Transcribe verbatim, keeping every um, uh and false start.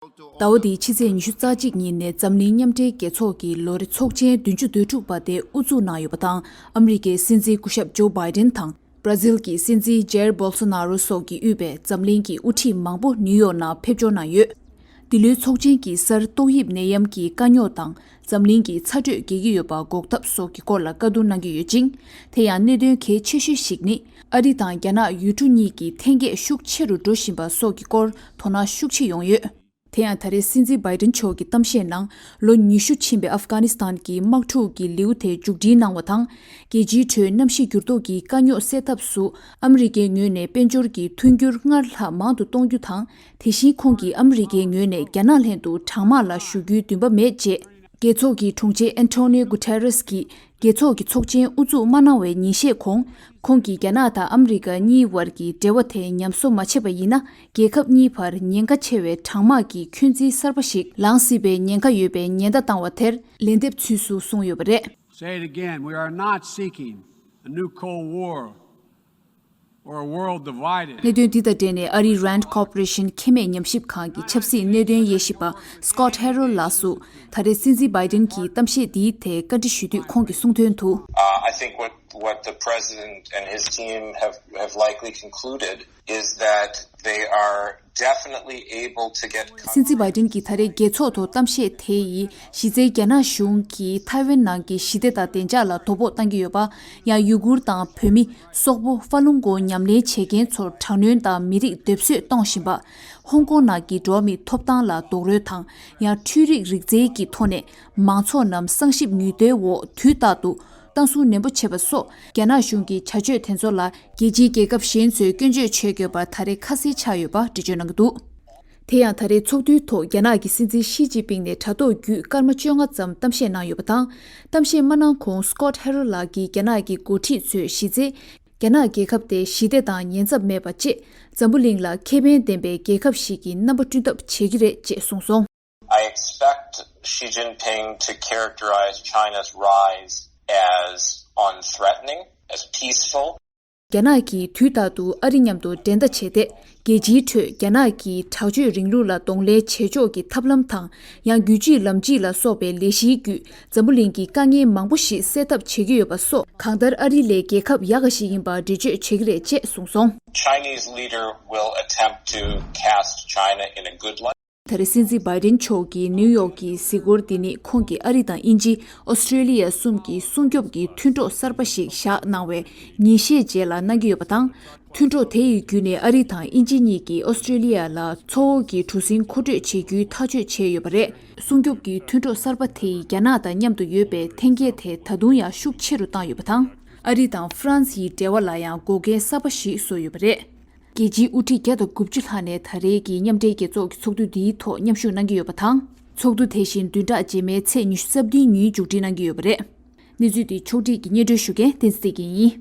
ཟླ་བ་འདིའི་ཕྱི་ཚེས་ཉི་ཤུ་རྩ་གཅིག་ཉིན་ནས་འཛམ་གླིང་མཉམ་འབྲེལ་རྒྱལ་ཚོགས་ཀྱི་ལོ་རེ་ཚོགས་ཆེན་བདུན་ཅུ་དོན་དྲུག་པ་དེ་དབུ་འཛུགས་གནང་ཡོད་པ་དང་། ཨ་མི་རི་ཀའི་སྲིད་འཛིན་སྐུ་ཞབས་ཇོ་བྷའི་ཌེན་དང་། བྷ་ར་ཟིལ་གྱི་སྲིད་འཛིན་ཇེར་བོལ་སོ་ནཱ་རོ་སོགས་ཀྱིས་དབུས་པའི་འཛམ་གླིང་གི་དབུ་ཁྲིད་མང་པོ་ནིའུ་ཡོག་ནང་ཕེབས་འབྱོར་གནང་ཡོད། འདི་ལོའི་ཚོགས་ཆེན་གྱི་སར་ཏོག་དབྱིབས་ནད་ཡམས་ཀྱི་དཀའ་རྙོག་དང་འཛམ་གླིང་གི་ཚ་དྲོད་རྒྱས་ཀྱི་ཡོད་པ་འགོག་ཐབས་སོགས་ཀྱི་སྐོར་ལ་བཀའ་བསྡུར་གནང་གི་ཡོད་ཅིང་། དེ་ཡང་གནད་དོན་གལ་ཆེ་ཤོས་ཤིག་ནི། ཨ་རི་དང་རྒྱ་ནག་ཡུལ་གྲུ་གཉིས་ཀྱི་འཐེན་འཁྱེར་ཤུགས་ཆེ་རུ་འགྲོ་བཞིན་པ་སོགས་ཀྱི་སྐོར་དོ་སྣང་ཤུགས་ཆེ་ཡོང་ཡོད། དེ་ཡང་ད་རེས་སྲིད་འཛིན་བྷའི་ཌེན་མཆོག་གི་གཏམ་བཤད་ནང་། ལོ་ཉི་ཤུ་ཕྱིན་པའི་ཨབ་གྷ་ནི་སི་ཐན་གྱི་དམག་འཁྲུག་གི་ལེའུ་དེ་མཇུག་སྒྲིལ་གནང་བ་དང་། རྒྱལ་སྤྱིའི་ཁྲོད་གནམ་གཤིས་འགྱུར་ལྡོག་གི་དཀའ་རྙོག་སེལ་ཐབས་སུ། ཨ་མི་རི་ཀའི་ངོས་ནས་དཔལ་འབྱོར་གྱི་མཐུན་འགྱུར་སྔར་ལྷག་མང་དུ་གཏོང་རྒྱུ་དང་། དེ་བཞིན་ཁོང་གིས་ཨ་མི་རི་ཀའི་ངོས་ནས་རྒྱ་ནག་ལྷན་དུ་གྲང་དམག་ལ་ཞུགས་རྒྱུའི་འདུན་པ་མེད་ཅེས། རྒྱལ་ཚོགས་ཀྱི་དྲུང་ཆེ་ཨན་ཐོ་ནིའོ་གུ་ཐེ་རེས་ཀྱིས་རྒྱལ་ཚོགས་ཀྱི་ཚོགས་ཆེན་དབུ་འཛུགས་མ་གནང་བའི་ཉིན་ཤས་གོང་། ཁོང་གིས་རྒྱ་ནག་དང་ཨ་མི་རི་ཀ་གཉིས་བར་གྱི་འབྲེལ་བ་དེ་ཉམས་གསོ་མ་བྱས་པ་ཡིན་ན། རྒྱལ་ཁབ་གཉིས་བར་ཉེན་ཁ་ཆེ་བའི་གྲང་དམག་གི་འཁོན་འཛིན་གསར་པ་ཞིག་ལངས་སྲིད་པའི་ཉེན་ཁ་ཡོད་པའི་ཉེན་བརྡ་བཏང་བ་དེར་ལན་འདེབས་ཚུལ་སུ་གསུངས་ཡོད་པ་རེད། Say it again, we are not seeking a new Cold War or a world divided. གནད་དོན་འདི་དང་འབྲེལ་ནས་ཨ་རིའི་རན་ཌི་ཀོར་པོ་རེ་ཤན་ཁེ་མེད་ཉམས་ཞིབ་ཁང་གི་ཆབ་སྲིད་གནད་དོན་དབྱེ་ཞིབ་པ་སི་ཀོ་ཊི་ཧེ་རོལ་ལགས་སུ། ད་རེས་སྲིད་འཛིན་བྷའི་ཌེན་གྱི་གཏམ་བཤད་འདིའི་ཐད་བཀའ་འདྲི་ཞུ་དུས་ཁོང་གིས་གསུངས་དོན་དུ། Uh, I think what, what the president and his team have, have likely concluded is that they are definitely able to get སྲིད་འཛིན་བྷའི་ཌེན་གྱིས་ད་རེས་རྒྱལ་ཚོགས་ཐོག་གཏམ་བཤད་དེ་ཡིས་གཞི་རྩའི་རྒྱ་ནག་གཞུང་གིས་ཐའེ་ཝན་ནང་གི་ཞི་བདེ་དང་བདེ་འཇགས་ལ་དོ་ཕོག་བཏང་གི་ཡོད་པ། ཡང་ཡུ་གུར་དང་བོད་མི། སོག་པོ། ཧྥ་ལུང་གོ་ཉམས་ལེན་བྱེད་མཁན་ཚོར་དྲག་གནོན་དང་མི་རིགས་སྡེབ་གསོད་གཏོང་བཞིན་པ། ཧོང་ཀོང་ནང་གི་འགྲོ་བ་མིའི་ཐོབ་ཐང་ལ་རྡོག་རོལ་དང་། ཡང་འཕྲུལ་རིག་རིག་རྩལ་གྱི་ཐོག་ནས་མང་ཚོགས་རྣམས་གསང་ཞིབ་ཉུལ་བསྡད་འོག་དུས་རྟག་ཏུ་བཏང་བཟུང་ནན་པོ་བྱེད་པ་སོགས། རྒྱ་ནག་གཞུང་གི་བྱ་སྤྱོད་དེ་ཚོ་ལ་རྒྱལ་སྤྱིའི་རྒྱལ་ཁབ་གཞན་ཚོས་སྐྱོན་བརྗོད་བྱེད་དགོས་པ་ད་རེས་ཁ་གསལ་ཆགས་ཡོད་པ་འགྲེལ་བརྗོད་གནང་གི་འདུག་དེ་ཡང་ད་རེས་ཚོགས་འདུའི་ཐོག་རྒྱ་ནག་གི་སྲིད་འཛིན་ཞི་ཅིན་ཕིང་ནས་དྲ་ཐོག་བརྒྱུད་སྐར་མ་བཅོ་ལྔ་ཙམ་གཏམ་བཤད་གནང་ཡོད་པ་དང་། གཏམ་བཤད་མ་གནང་གོང་སི་ཀོ་ཊི་ཧེ་རོལ་ལགས་ཀྱིས་རྒྱ་ནག་གི་འགོ་ཁྲིད་ཚོས་གཞི་རྩའི་རྒྱ་ནག་རྒྱལ་ཁབ་དེ་ཞི་བདེ་དང་ཉེན་ཚབས་མེད་པ་བཅས་འཛམ་བུ་གླིང་ལ་ཁེ་ཕན་ལྡན་པའི་རྒྱལ་ཁབ་ཞིག་གི་རྣམ་པ་བསྐྲུན་ཐབས་བྱེད་ཀྱི་རེད་ཅེས་གསུངས་སོང་། I expect Xi Jinping to characterize China's rise as unthreatening, as peaceful. རྒྱ་ནག་གིས་དུས་རྟག་ཏུ་ཨ་རི་མཉམ་དུ་འགྲན་ཟླ་བྱས་ཏེ། རྒྱལ་སྤྱིའི་ཁྲོད་རྒྱ་ནག་གིས་དྲག་སྤྱོད་རིང་ལུགས་ལ་གདོང་ལེན་བྱེད་ཕྱོགས་ཀྱི་ཐབས་ལམ་དང་། ཡང་རྒྱུད་གཅིག་ལམ་གཅིག་ལ་སོགས་པའི་ལས་གཞིའི་བརྒྱུད་འཛམ་བུ་གླིང་གི་དཀའ་ངལ་མང་པོ་ཞིག་སེལ་ཐབས་བྱེད་ཀྱི་ཡོད་པ་སོགས། གང་ལྟར་ཨ་རི་ལས་རྒྱལ་ཁབ་ཡག་ག་ཞིག་ཡིན་པ་འགྲེལ་བརྗོད་བྱེད་ཀྱི་རེད་ཅེས་གསུངས་སོང་། Chinese leader will attempt to cast China in a good light. ད་རེས་སྲིད་འཛིན་བྷའི་ཌེན་མཆོག་གིས་ནིའུ་ཡོག་གི་གཟིགས་སྐོར་འདི་ནི་ཁོང་གིས་ཨ་རི་དང་དབྱིན་ཇི། ཨོ་སི་ཀྲེ་ལི་ཡ་གསུམ་གྱི་སྲུང་སྐྱོབ་ཀྱི་མཐུན་གྲོགས་གསར་པ་ཞིག་བཞག་གནང་བའི་ཉིན་ཤས་རྗེས་ལ་གནང་གི་ཡོད་པ་དང་། མཐུན་གྲོགས་དེ་ཡི་བརྒྱུད་ནས་ཨ་རི་དང་དབྱིན་ཇི་གཉིས་ཀྱིས་ཨོ་སི་ཀྲེ་ལི་ཡ་ལ་མཚོ་འོག་གི་གྲུ་གཟིངས་མཁོ་སྤྲོད་བྱེད་རྒྱུའི་ཐག་གཅོད་བྱས་ཡོད་པ་རེད། སྲུང་སྐྱོབ་ཀྱི་མཐུན་གྲོགས་གསར་པ་དེ་ཡིས་རྒྱ་ནག་དང་མཉམ་དུ་ཡོད་པའི་འཐེན་འཁྱེར་དེ་ད་དུང་ཡང་ཤུགས་ཆེ་རུ་བཏང་ཡོད་པ་དང་། ཨ་རི་དང་ཧྥ་རན་སི་ཡི་འབྲེལ་བ་ལ་ཡང་འགོག་རྐྱེན་གསར་པ་ཞིག་བཟོས་ཡོད་པ་རེད། རྒྱལ་སྤྱིའི་དབུ་ཁྲིད་བརྒྱ་དང་དགུ་བཅུ་ལྷག་ནས་ད་རེས་ཀྱི་མཉམ་འབྲེལ་རྒྱལ་ཚོགས་ཀྱི་ཚོགས་འདུ་འདིའི་ཐོག་མཉམ་ཞུགས་གནང་གི་ཡོད་པ་དང་། ཚོགས་འདུ་དེ་བཞིན་བདུན་ཕྲག་རྗེས་མའི་ཚེས་ཉི་ཤུ་རྩ་བདུན་ཉིན་མཇུག་སྒྲིལ་གནང་གི་ཡོད་པ་རེད། གནས་ཚུལ་འདི་ཕྱོགས་སྒྲིག་གིས་སྙན་སྒྲོན་ཞུ་མཁན་བསྟན་འཛིན་བདེ་སྐྱིད་ཡིན།